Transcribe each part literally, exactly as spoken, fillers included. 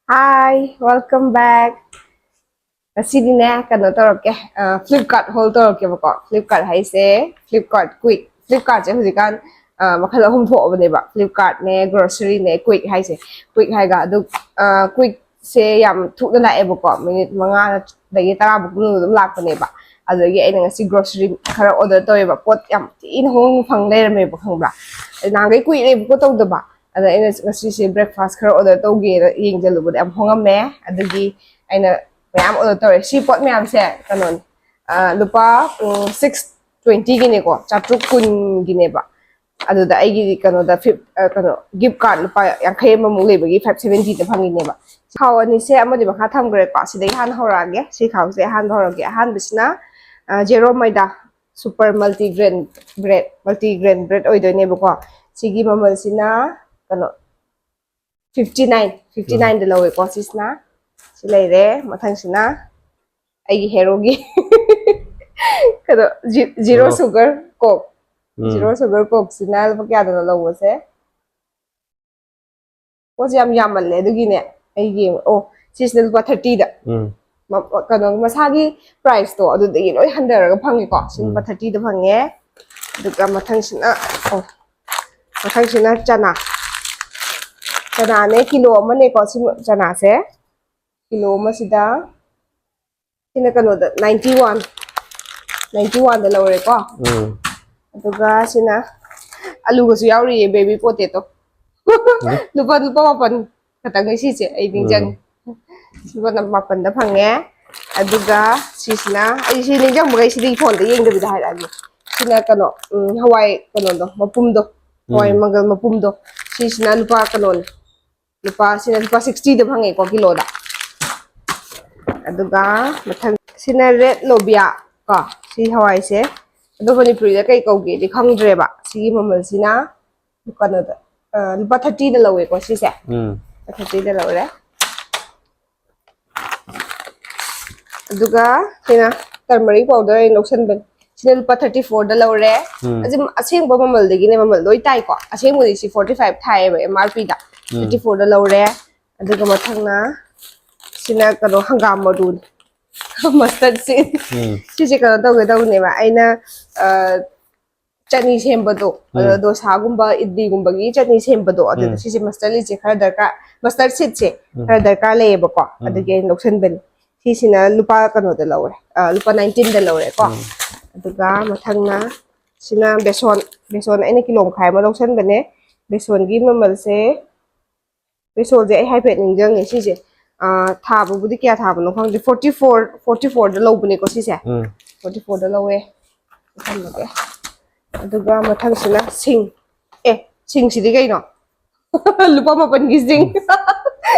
Hi, welcome back. ꯉꯁꯤꯗꯤꯅꯦ, ꯀꯩꯅꯣ ꯇꯧꯔꯛꯀꯦ, Flipkart haul ꯇꯧꯔꯛꯀꯦꯕꯀꯣ. Flipkart ꯍꯥꯏꯁꯦ Flipkart Quick. Flipkart ꯁꯦ ꯍꯧꯖꯤꯛꯀꯥꯟ ꯃꯈꯜ ꯑꯍꯨꯝ ꯊꯣꯛꯑꯕꯅꯦꯕ: Flipkart ꯅꯦ, Grocery ꯅꯦ, Quick ꯍꯥꯏꯁꯦ꯫ Quick ꯍꯥꯏꯒ ꯑꯗꯨ, Quick ꯁꯦ ꯌꯥꯝ ꯊꯨꯅ ꯂꯥꯛꯑꯦꯕꯀꯣ, ꯃꯤꯅꯤꯠ ꯃꯉꯥꯗꯒꯤ ꯇꯔꯥ ꯐꯥꯎ ꯃꯅꯨꯡꯗ ꯑꯗꯨꯝ ꯂꯥꯛꯄꯅꯦꯕ꯫ ꯑꯗꯨꯗꯒꯤ ꯑꯩꯅ ꯉꯁꯤ grocery ꯈꯔ order ꯇꯧꯋꯦꯕ꯫ ꯄꯣꯠ ꯌꯥꯝ ꯊꯤꯅ ꯍꯣꯡꯅ ꯐꯪ ꯂꯩꯔꯝꯃꯦꯕ, ꯈꯪꯕ꯭ꯔꯥ? ꯑꯩ ꯅꯍꯥꯟꯈꯩ ꯀꯨꯏꯔꯦꯕꯀꯣ ꯇꯧꯗꯕ꯫ ꯑꯗ ꯑꯩꯅ ꯉꯁꯤꯁꯦ breakfast ꯈꯔ order ꯇꯧꯒꯦꯅ ꯌꯦꯡꯁꯤꯜꯂꯨꯕꯗ ꯌꯥꯝ ꯍꯣꯡꯉꯝꯃꯦ꯫ ꯑꯗꯨꯒꯤ ꯑꯩꯅ ꯃꯌꯥꯝ order ꯇꯧꯔꯦ꯫ ꯁꯤ ꯄꯣꯠ ꯃꯌꯥꯝꯁꯦ ꯀꯩꯅꯣꯅꯤ, ꯂꯨꯄꯥ six twenty ꯒꯤꯅꯦꯀꯣ, ꯆꯥꯇ꯭ꯔꯨꯛ ꯀꯨꯟꯒꯤꯅꯦꯕ꯫ ꯑꯗꯨꯗ ꯑꯩꯒꯤ ꯀꯩꯅꯣꯗ ꯐꯤꯞ ꯀꯩꯅꯣ gift card ꯂꯨꯄꯥ ꯌꯥꯡꯈꯩ ꯑꯃꯃꯨꯛ ꯂꯩꯕꯒꯤ five seventy ꯗ ꯐꯪꯉꯤꯅꯦꯕ꯫ ꯈꯥꯎ ꯑꯅꯤꯁꯦ ꯑꯃꯗꯤ ꯃꯈꯥ ꯊꯝꯈ꯭ꯔꯦꯀꯣ꯫ ꯁꯤꯗꯒꯤ ꯍꯥꯟꯅ ꯍꯧꯔꯛꯑꯒꯦ꯫ ꯁꯤ ꯈꯥꯎꯁꯦ ꯑꯍꯥꯟꯕ ꯍꯧꯔꯛꯑꯒꯦ꯫ ꯑꯍꯥꯟꯕꯁꯤꯅ Zero Maida super multigrain bread, multigrain bread ꯑꯣꯏꯗꯣꯏꯅꯦꯕꯀꯣ꯫ ꯁꯤꯒꯤ ꯃꯃꯜꯁꯤꯅ ꯀꯩꯅꯣ fifty nine, fifty nine ꯗ ꯂꯧꯋꯦꯀꯣ꯫ ꯁꯤꯁꯤꯅ ꯁꯤ ꯂꯩꯔꯦ꯫ ꯃꯊꯪꯁꯤꯅ ꯑꯩꯒꯤ heroꯒꯤ ꯀꯩꯅꯣ, zero sugar Coke꯫ Zero sugar Coke ꯁꯤꯅ ꯂꯨꯄꯥ ꯀꯌꯥꯗꯅꯣ ꯂꯧꯕꯁꯦ? ꯄꯣꯠꯁꯦ ꯌꯥꯝ ꯌꯥꯝꯃꯜꯂꯦ, ꯑꯗꯨꯒꯤꯅꯦ ꯑꯩ ꯌꯦꯡꯉꯣ꯫ ꯑꯣ, ꯁꯤꯁꯤꯅ ꯂꯨꯄꯥ thirty ꯗ꯫ ꯎꯝ꯫ ꯀꯩꯅꯣ, ꯃꯁꯥꯒꯤ price ꯇꯣ ꯑꯗꯨꯗꯒꯤ ꯂꯣꯏ ꯍꯟꯊꯔꯒ ꯐꯪꯉꯦꯀꯣ꯫ ꯁꯤ ꯂꯨꯄꯥ ꯎꯝ꯫ Thirty ꯗ ꯐꯪꯉꯦ꯫ ꯑꯗꯨꯒ ꯃꯊꯪꯁꯤꯅ, ꯑꯣ, ꯃꯊꯪꯁꯤꯅ ꯆꯅꯥ꯫ ꯆꯅꯥꯅꯦ, ꯀꯤꯂꯣ ꯑꯃꯅꯦꯀꯣ ꯁꯤ ꯆꯅꯥꯁꯦ꯫ ꯀꯤꯂꯣ ꯑꯃꯁꯤꯗ ꯁꯤꯅ ꯀꯩꯅꯣꯗ ninety one, ninety one ꯗ ꯂꯧꯔꯦꯀꯣ꯫ ꯎꯝ꯫ ꯑꯗꯨꯒ ꯁꯤꯅ ꯑꯂꯨꯒꯁꯨ ꯌꯥꯎꯔꯤꯌꯦ, baby potato꯫ ꯎꯝ꯫ ꯂꯨꯄꯥ, ꯂꯨꯄꯥ ꯃꯥꯄꯟ ꯈꯛꯇꯪꯅꯦ ꯁꯤꯁꯦ ꯑꯩ ꯅꯤꯡꯁꯤꯡꯉꯦ꯫ ꯎꯝ꯫ ꯂꯨꯄꯥ ꯃꯥꯄꯟꯗ ꯐꯪꯉꯦ꯫ ꯑꯗꯨꯒ ꯁꯤꯁꯤꯅ, ꯑꯩ ꯁꯤ ꯅꯤꯡꯁꯤꯡꯕꯈꯩ ꯁꯤꯗꯤ ꯐꯣꯟꯗ ꯌꯦꯡꯗꯕꯤꯗ ꯍꯥꯏꯔꯛꯑꯒꯦ꯫ ꯁꯤꯅ ꯀꯩꯅꯣ, ꯎꯝ, ꯍꯋꯥꯏ ꯀꯩꯅꯣꯗꯣ, ꯃꯄꯨꯝꯗꯣ, ꯍꯋꯥꯏ ꯎꯝ꯫ ꯃꯪꯒꯜ ꯃꯄꯨꯝꯗꯣ꯫ ꯁꯤꯁꯤꯅ ꯂꯨꯄꯥ ꯀꯩꯅꯣꯅꯦ, ꯂꯨꯄꯥ, ꯁꯤꯅ ꯂꯨꯄꯥ sixty ꯗ ꯐꯪꯉꯦꯀꯣ, ꯀꯤꯂꯣꯗ꯫ ꯑꯗꯨꯒ ꯃꯊꯪ ꯁꯤꯅ red lobia ꯀꯣ, ꯁꯤ ꯍꯋꯥꯏꯁꯦ꯫ ꯑꯗꯣ ꯃꯅꯤꯄꯨꯔꯤꯗ ꯀꯩ ꯀꯧꯒꯦꯗꯤ ꯈꯪꯗ꯭ꯔꯦꯕ꯫ ꯁꯤꯒꯤ ꯃꯃꯜꯁꯤꯅ ꯀꯩꯅꯣꯗ, ꯑ, ꯂꯨꯄꯥ thirty ꯗ ꯂꯧꯋꯦꯀꯣ ꯁꯤꯁꯦ꯫ ꯎꯝ꯫ Thirty ꯗ ꯂꯧꯔꯦ꯫ ꯑꯗꯨꯒ ꯁꯤꯅ turmeric powder ꯑꯩꯅ ꯂꯧꯁꯟꯕꯅꯤ꯫ ꯁꯤꯅ ꯂꯨꯄꯥ thirty four ꯗ ꯂꯧꯔꯦ꯫ ꯎꯝ꯫ ꯑꯁꯤ ꯑꯁꯦꯡꯕ ꯃꯃꯜꯗꯒꯤꯅꯦ, ꯃꯃꯜ ꯂꯣꯏ ꯇꯥꯏꯀꯣ꯫ ꯑꯁꯦꯡꯕꯗꯤ ꯁꯤ forty five ꯊꯥꯏꯌꯦꯕ M R P ꯗ꯫ ꯎꯝ꯫ Thirty four ꯗ ꯂꯧꯔꯦ꯫ ꯑꯗꯨꯒ ꯃꯊꯪꯅ ꯁꯤꯅ ꯀꯩꯅꯣ, ꯍꯪꯒꯥꯝ ꯃꯔꯨꯅꯤ꯫ Mustard seed꯫ ꯎꯝ ꯁꯤꯁꯦ ꯀꯩꯅꯣ ꯇꯧꯒꯦ ꯇꯧꯕꯅꯦꯕ ꯑꯩꯅ, ꯑ, ꯆꯠꯅꯤ ꯁꯦꯝꯕꯗꯣ, ꯑꯗꯣ ꯎꯝ ꯗꯣꯁꯥꯒꯨꯝꯕ ꯏꯗꯂꯤꯒꯨꯝꯕꯒꯤ ꯆꯠꯅꯤ ꯁꯦꯝꯕꯗꯣ, ꯑꯗꯨꯗ ꯎꯝ ꯁꯤꯁꯦ mustard seedꯁꯦ ꯈꯔ ꯗꯔꯀꯥꯔ, mustard seedꯁꯦ ꯎꯝ ꯈꯔ ꯗꯔꯀꯥꯔ ꯂꯩꯌꯦꯕꯀꯣ꯫ ꯎꯝ ꯑꯗꯨꯒꯤ ꯑꯩꯅ ꯂꯧꯁꯟꯕꯅꯤ꯫ ꯁꯤꯁꯤꯅ ꯂꯨꯄꯥ ꯀꯩꯅꯣꯗ ꯂꯧꯔꯦ, ꯑ, ꯂꯨꯄꯥ nineteenꯗ ꯂꯧꯔꯦꯀꯣ꯫ ꯎꯝ ꯑꯗꯨꯒ ꯃꯊꯪꯅ ꯁꯤꯅ ꯕꯦꯁꯣꯟ꯫ ꯕꯦꯁꯣꯟ ꯑꯩꯅ ꯀꯤꯂꯣ ꯃꯈꯥꯏ ꯑꯃ ꯂꯧꯁꯟꯕꯅꯦ꯫ ꯕꯦꯁꯣꯟꯒꯤ ꯃꯃꯜꯁꯦ, ꯕꯦꯁꯣꯟꯁꯦ ꯑꯩ ꯍꯥꯏꯐꯦꯠ ꯅꯤꯡꯁꯤꯡꯉꯦ ꯁꯤꯁꯦ꯫ ꯑ, ꯊꯥꯕꯕꯨꯗꯤ ꯀꯌꯥ ꯊꯥꯕꯅꯣ ꯈꯪꯗꯦ꯫ Forty four, forty fourꯗ ꯂꯧꯕꯅꯦꯀꯣ ꯁꯤꯁꯦ꯫ ꯎꯝ Forty fourꯗ ꯂꯧꯋꯦ꯫ ꯊꯝꯃꯒꯦ꯫ ꯑꯗꯨꯒ ꯃꯊꯪꯁꯤꯅ ꯁꯤꯡ꯫ ꯑꯦ, ꯁꯤꯡꯁꯤꯗꯤ ꯀꯩꯅꯣ? ꯂꯨꯄꯥ ꯃꯥꯄꯟꯒꯤ ꯁꯤꯡ꯫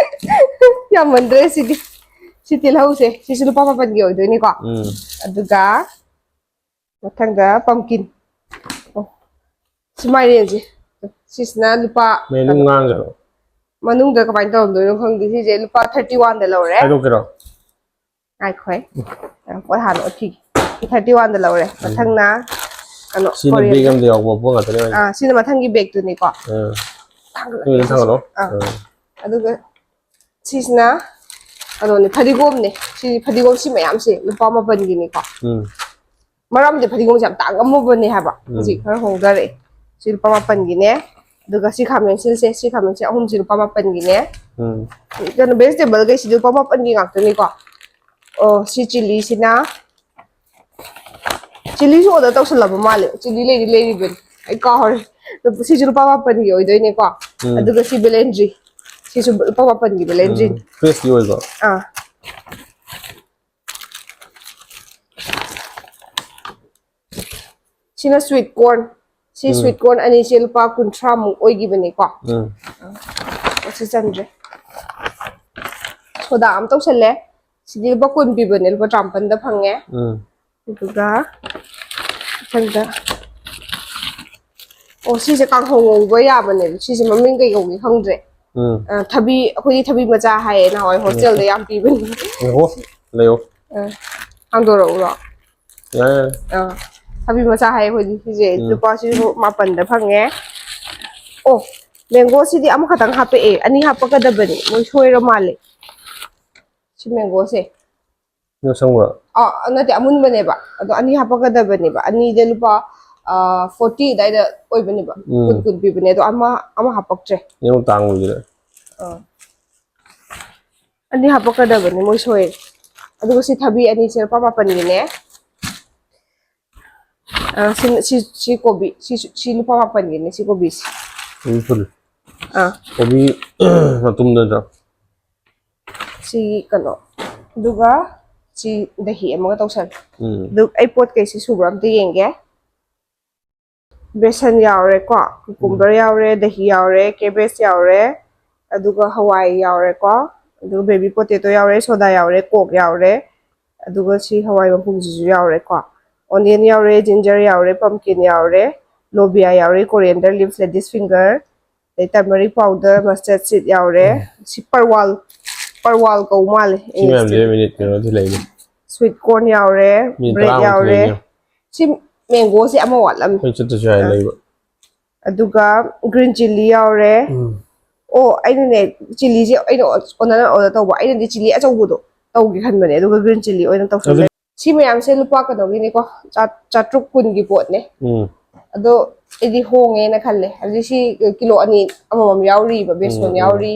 ꯌꯥꯝꯃꯟꯗ꯭ꯔꯦ ꯁꯤꯗꯤ꯫ ꯁꯤ ꯇꯤꯜꯍꯧꯁꯦ, ꯁꯤꯁꯨ ꯂꯨꯄꯥ ꯃꯥꯄꯟꯒꯤ ꯑꯣꯏꯗꯣꯏꯅꯤꯀꯣ꯫ ꯎꯝ ꯑꯗꯨꯒ ꯃꯊꯪꯗ pumpkin꯫ ꯑꯣ, ꯁꯤ ꯃꯥꯏꯔꯦꯟꯁꯦ꯫ ꯁꯤꯁꯤꯅ ꯂꯨꯄꯥ, ꯃꯦꯅꯨ ꯉꯥꯡꯈ꯭ꯔꯣ꯫ ꯃꯅꯨꯡꯗ ꯀꯃꯥꯏꯅ ꯇꯧꯔꯝꯗꯣꯏꯅꯣ ꯈꯪꯗꯦ꯫ ꯁꯤꯁꯦ ꯂꯨꯄꯥ thirty oneꯗ ꯂꯧꯔꯦ꯫ ꯍꯥꯏꯗꯣꯛꯀꯦꯔꯣ? ꯉꯥꯏꯈꯣꯍꯦ꯫ ꯄꯣꯠ ꯍꯥꯟꯅ ꯎꯠꯈꯤꯒꯦ꯫ Thirty oneꯗ ꯂꯧꯔꯦ꯫ ꯃꯊꯪꯅ ꯀꯩꯅꯣ, ꯁꯤꯅ coriander꯫ Bag ꯑꯃꯗ ꯌꯥꯎꯕ ꯄꯣꯠ ꯉꯥꯛꯇꯅꯦ꯫ ꯑꯥ, ꯁꯤꯅ ꯃꯊꯪꯒꯤ bagꯇꯨꯅꯤꯀꯣ꯫ ꯑꯥ꯫ ꯅꯣꯏ ꯊꯥꯡꯒꯠꯂꯣ꯫ ꯑꯥ꯫ ꯑꯥ꯫ ꯑꯗꯨꯒ ꯁꯤꯁꯤꯅ ꯀꯩꯅꯣꯅꯤ, ꯐꯗꯤꯒꯣꯝꯅꯦ꯫ ꯁꯤ ꯐꯗꯤꯒꯣꯝ ꯁꯤ ꯃꯌꯥꯝꯁꯦ ꯂꯨꯄꯥ ꯃꯥꯄꯟꯒꯤꯅꯤꯀꯣ꯫ ꯎꯝ ꯃꯔꯝꯗꯤ ꯐꯗꯤꯒꯣꯝꯁꯦ ꯌꯥꯝ ꯇꯥꯡꯉꯝꯃꯕꯅꯦ ꯍꯥꯏꯕ꯫ ꯎꯝ꯫ ꯍꯧꯖꯤꯛ ꯈꯔ ꯍꯣꯡꯊꯔꯛꯑꯦ꯫ ꯁꯤ ꯂꯨꯄꯥ ꯃꯥꯄꯟꯒꯤꯅꯦ꯫ ꯑꯗꯨꯒ ꯁꯤ ꯈꯥꯃꯦꯟ ꯑꯁꯤꯟꯁꯦ, ꯁꯤ ꯈꯥꯃꯦꯟꯁꯦ ꯑꯍꯨꯝꯁꯦ ꯂꯨꯄꯥ ꯃꯥꯄꯟꯒꯤꯅꯦ꯫ ꯎꯝ ꯀꯩꯅꯣ, vegetableꯈꯩꯁꯤꯗꯤ ꯂꯨꯄꯥ ꯃꯥꯄꯟꯒꯤ ꯉꯥꯛꯇꯅꯤꯀꯣ꯫ ꯑꯣ, ꯁꯤ chilliꯁꯤꯅ, chilliꯁꯨ order ꯇꯧꯁꯜꯂꯕ ꯃꯥꯜꯂꯦ꯫ Chilli ꯂꯩꯗꯤ ꯂꯩꯔꯤꯕꯅꯤ, ꯑꯩ ꯀꯥꯎꯔꯦ꯫ ꯁꯤꯁꯨ ꯂꯨꯄꯥ ꯃꯥꯄꯟꯒꯤ ꯑꯣꯏꯗꯣꯏꯅꯦꯀꯣ꯫ ꯎꯝ꯫ ꯑꯗꯨꯒ ꯁꯤ ꯕꯦꯂꯦꯟꯗ꯭ꯔꯤ, ꯁꯤꯁꯨ ꯂꯨꯄꯥ ꯃꯥꯄꯟꯒꯤ ꯕꯦꯂꯦꯟꯗ꯭ꯔꯤ꯫ ꯎꯝ꯫ Freshꯀꯤ ꯑꯣꯏꯕ꯫ ꯑꯥ꯫ ꯁꯤꯅ sweet corn꯫ ꯁꯤ ꯎꯝ꯫ Sweet corn ꯑꯅꯤꯁꯦ ꯂꯨꯄꯥ ꯀꯨꯟꯊ꯭ꯔꯥꯃꯨꯛ ꯑꯣꯏꯈꯤꯕꯅꯦꯀꯣ꯫ ꯎꯝ꯫ ꯑꯁꯤ ꯆꯟꯗ꯭ꯔꯦ꯫ ꯁꯣꯗꯥ ꯑꯃ ꯇꯧꯁꯜꯂꯦ꯫ ꯁꯤꯗꯤ ꯂꯨꯄꯥ ꯀꯨꯟ ꯄꯤꯕꯅꯦ, ꯂꯨꯄꯥ ꯇꯔꯥꯃꯥꯄꯟꯗ ꯐꯪꯉꯦ꯫ ꯎꯝ꯫ ꯑꯗꯨꯒ ꯃꯊꯪꯗ, ꯑꯣ, ꯁꯤꯁꯦ ꯀꯥꯡꯍꯧ ꯉꯧꯕ ꯌꯥꯕꯅꯦꯕ꯫ ꯁꯤꯁꯦ ꯃꯃꯤꯡ ꯀꯩ ꯀꯧꯒꯦ ꯈꯪꯗ꯭ꯔꯦ꯫ ꯎꯝ꯫ ꯑ, ꯊꯕꯤ, ꯑꯩꯈꯣꯏꯗꯤ ꯊꯕꯤ ꯃꯆꯥ ꯍꯥꯏꯌꯦ, ꯅꯍꯥꯟꯋꯥꯏ hostelꯗ ꯌꯥꯝ ꯄꯤꯕꯅꯤ꯫ ꯉꯥꯏꯈꯣ, ꯂꯩꯌꯣ꯫ ꯑ, ꯍꯥꯡꯗꯣꯔꯛꯎꯔꯣ? ꯌꯥꯔꯦ, ꯌꯥꯔꯦ꯫ ꯑ, ꯊꯕꯤ ꯃꯆꯥ ꯍꯥꯏꯌꯦ ꯑꯩꯈꯣꯏꯗꯤ꯫ ꯁꯤꯁꯦ ꯎꯝ꯫ ꯂꯨꯄꯥ ꯁꯤꯁꯨ ꯃꯥꯄꯟꯗ ꯐꯪꯉꯦ꯫ ꯑꯣ, Mango ꯁꯤꯗꯤ ꯑꯃꯈꯛꯇꯪ ꯍꯥꯞꯄꯛꯑꯦ, ꯑꯅꯤ ꯍꯥꯞꯄꯛꯀꯗꯕꯅꯤ, ꯃꯣꯏ ꯁꯣꯏꯔ ꯃꯥꯜꯂꯦ꯫ ꯁꯤ mango ꯁꯦ꯫ ꯅꯪ ꯁꯪꯕ꯭ꯔꯣ? ꯑꯥ, ꯅꯠꯇꯦ, ꯑꯃꯨꯟꯕꯅꯦꯕ꯫ ꯑꯗꯣ ꯑꯅꯤ ꯍꯥꯞꯄꯛꯀꯗꯕꯅꯦꯕ꯫ ꯑꯅꯤꯗ ꯂꯨꯄꯥ ꯐꯣꯔꯇꯤ ꯑꯗꯨꯋꯥꯏꯗ ꯑꯣꯏꯕꯅꯦꯕ꯫ ꯎꯝ. ꯀꯨꯟ ꯀꯨꯟ ꯄꯤꯕꯅꯦ꯫ ꯑꯗꯣ ꯑꯃ ꯑꯃ ꯍꯥꯞꯄꯛꯇ꯭ꯔꯦ꯫ ꯌꯦꯡꯉꯨ ꯇꯥꯡꯕꯁꯤꯗ꯫ ꯑꯥ꯫ ꯑꯅꯤ ꯍꯥꯞꯄꯛꯀꯗꯕꯅꯤ, ꯃꯣꯏ ꯁꯣꯏꯔꯦ꯫ ꯑꯗꯨꯒ ꯁꯤ ꯊꯕꯤ ꯑꯅꯤꯁꯦ ꯂꯨꯄꯥ ꯃꯥꯄꯟꯒꯤꯅꯦ꯫ ꯑꯥ, ꯁꯤ, ꯁꯤ, ꯁꯤ ꯀꯣꯕꯤ, ꯁꯤ, ꯁꯤ ꯂꯨꯄꯥ ꯃꯥꯄꯟꯒꯤꯅꯦ, ꯁꯤ ꯀꯣꯕꯤꯁꯦ꯫ ꯎꯝ, ꯐꯨꯜ꯫ ꯑꯥ, ꯀꯣꯕꯤ ꯃꯇꯨꯝꯗ ꯅꯠꯇ꯭ꯔꯣ? ꯁꯤ ꯀꯩꯅꯣ, ꯑꯗꯨꯒ ꯁꯤ ꯗꯍꯤ ꯑꯃꯒ ꯇꯧꯁꯜꯂꯦ꯫ ꯎꯝ. ꯑꯗꯨ ꯑꯩ ꯄꯣꯠ ꯀꯩꯁꯤ ꯁꯨꯕ꯭ꯔꯥ ꯑꯝꯇ ꯌꯦꯡꯒꯦ꯫ ꯕꯦꯁꯟ ꯌꯥꯎꯔꯦꯀꯣ, cucumber ꯌꯥꯎꯔꯦ, ꯗꯍꯤ ꯌꯥꯎꯔꯦ, cabbage ꯌꯥꯎꯔꯦ, ꯑꯗꯨꯒ ꯍꯋꯥꯏ ꯌꯥꯎꯔꯦꯀꯣ, ꯑꯗꯨꯒ baby potato ꯌꯥꯎꯔꯦ, soda ꯌꯥꯎꯔꯦ, Coke ꯌꯥꯎꯔꯦ, ꯑꯗꯨꯒ ꯁꯤ ꯍꯋꯥꯏ ꯃꯄꯨꯝꯁꯤꯁꯨ ꯌꯥꯎꯔꯦꯀꯣ꯫ Onion ꯌꯥꯎꯔꯦ, ginger ꯌꯥꯎꯔꯦ, pumpkin ꯌꯥꯎꯔꯦ, lobia ꯌꯥꯎꯔꯦ, coriander leaves, ladies finger, ꯑꯗꯩ turmeric powder, mustard seed ꯌꯥꯎꯔꯦ꯫ ꯁꯤ ꯄꯔꯋꯥꯜ, ꯄꯔꯋꯥꯜ ꯀꯧ ꯃꯥꯜꯂꯦ ꯁꯤ ꯃꯌꯥꯝꯁꯦ English ꯇꯗꯤ꯫ Minute ꯀꯩꯅꯣꯗꯤ ꯂꯩꯅꯤ. Sweet corn ꯌꯥꯎꯔꯦ, Minute bread ꯇꯔꯥꯃꯨꯛꯇꯤ ꯌꯥꯎꯔꯦ꯫ ꯂꯩꯅꯤ. ꯁꯤ mango ꯁꯦ ꯑꯃ ꯋꯥꯠꯂꯝꯃꯦ꯫ ꯑꯩ ꯆꯠꯇ꯭ꯔꯁꯨ ꯌꯥꯏ ꯑꯥ. ꯂꯩꯕ. ꯑꯗꯨꯒ green chilli ꯌꯥꯎꯔꯦ꯫ ꯎꯝ. ꯑꯣ, ꯑꯩꯅꯅꯦ, chilli ꯁꯦ ꯑꯩꯅ ꯑꯣꯟꯅ ꯑꯣꯟꯅ ꯇꯧꯕ꯫ ꯑꯩꯅꯗꯤ chilli ꯑꯆꯧꯕꯗꯣ ꯇꯧꯒꯦ ꯈꯟꯕꯅꯦ, ꯑꯗꯨꯒ green chilli ꯑꯣꯏꯅ ꯇꯧꯁꯜꯂꯦ꯫ ꯁꯤ ꯃꯌꯥꯝꯁꯦ ꯂꯨꯄꯥ ꯀꯩꯅꯣꯒꯤꯅꯤꯀꯣ, ꯆꯥ-, ꯆꯥꯇ꯭ꯔꯨꯛ ꯀꯨꯟꯒꯤ ꯄꯣꯠꯅꯦ꯫ ꯎꯝ. ꯑꯗꯣ ꯑꯩꯗꯤ ꯍꯣꯡꯉꯦꯅ ꯈꯜꯂꯦ, ꯍꯥꯏꯕꯗꯤ ꯁꯤ ꯀꯤꯂꯣ ꯑꯅꯤ ꯑꯃꯃꯝ ꯌꯥꯎꯔꯤꯕ, ꯕꯦꯁꯣꯟ ꯎꯝ, ꯎꯝ. ꯌꯥꯎꯔꯤ꯫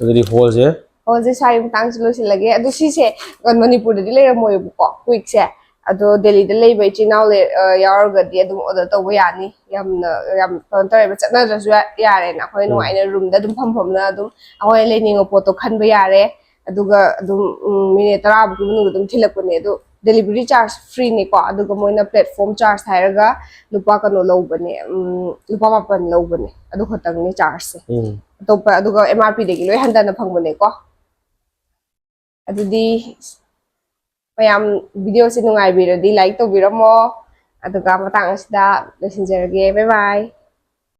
ꯑꯗꯨꯗꯤ ꯍꯣꯜꯁꯦ. ꯍꯣꯜꯁꯦ ꯁ꯭ꯋꯥꯏ ꯃꯇꯥꯡꯁꯦ ꯂꯣꯏꯁꯤꯜꯂꯒꯦ꯫ ꯑꯗꯣ ꯁꯤꯁꯦ ꯃꯅꯤꯄꯨꯔꯗꯗꯤ ꯂꯩꯔꯝꯃꯣꯏꯕꯀꯣ, ꯀꯨꯏꯛꯁꯦ꯫ ꯑꯗꯣ ꯗꯦꯜꯂꯤꯗ ꯂꯩꯕ ꯏꯆꯤꯜ ꯏꯅꯥꯎ ꯂꯩ-, ꯑ, ꯌꯥꯎꯔꯒꯗꯤ ꯑꯗꯨꯝ order ꯇꯧꯕ ꯌꯥꯅꯤ꯫ ꯌꯥꯝꯅ, ꯌꯥꯝ ꯀꯩꯅꯣ ꯇꯧꯔꯦꯕ, ꯆꯠꯅꯗ꯭ꯔꯁꯨ ꯌꯥ-, ꯌꯥꯔꯦꯅ꯫ ꯑꯩꯈꯣꯏ ꯎꯝ. ꯅꯨꯡꯉꯥꯏꯅ room ꯗ ꯑꯗꯨꯝ ꯐꯝ ꯐꯝꯅ ꯑꯗꯨꯝ ꯑꯩꯈꯣꯏꯅ ꯂꯩꯅꯤꯡꯕ ꯄꯣꯠꯇꯣ ꯈꯟꯕ ꯌꯥꯔꯦ꯫ ꯑꯗꯨꯒ ꯑꯗꯨꯝ, ꯎꯝ, minute ꯇꯔꯥꯃꯨꯛꯀꯤ ꯃꯅꯨꯡꯗ ꯑꯗꯨꯝ ꯊꯤꯜꯂꯛꯄꯅꯦ꯫ ꯑꯗꯣ delivery charge free ꯅꯤꯀꯣ, ꯑꯗꯨꯒ ꯃꯣꯏꯅ platform charge ꯍꯥꯏꯔꯒ ꯂꯨꯄꯥ ꯀꯩꯅꯣ ꯂꯧꯕꯅꯦ, ꯎꯝ, ꯂꯨꯄꯥ ꯃꯥꯄꯟ ꯂꯧꯕꯅꯦ꯫ ꯑꯗꯨ ꯈꯛꯇꯪꯅꯦ charge ꯁꯦ꯫ ꯎꯝ. ꯑꯇꯣꯞꯄ, ꯑꯗꯨꯒ M R P ꯗꯒꯤ ꯂꯣꯏ ꯍꯟꯊꯅ ꯐꯪꯕꯅꯦꯀꯣ꯫ ꯑꯗꯨꯗꯤ ꯃꯌꯥꯝ video ꯁꯦ ꯅꯨꯡꯉꯥꯏꯕꯤꯔꯗꯤ like ꯇꯧꯕꯤꯔꯝꯃꯣ, ꯑꯗꯨꯒ ꯃꯇꯥꯡ ꯑꯁꯤꯗ ꯂꯣꯏꯁꯤꯟꯖꯔꯒꯦ꯫ Bye bye.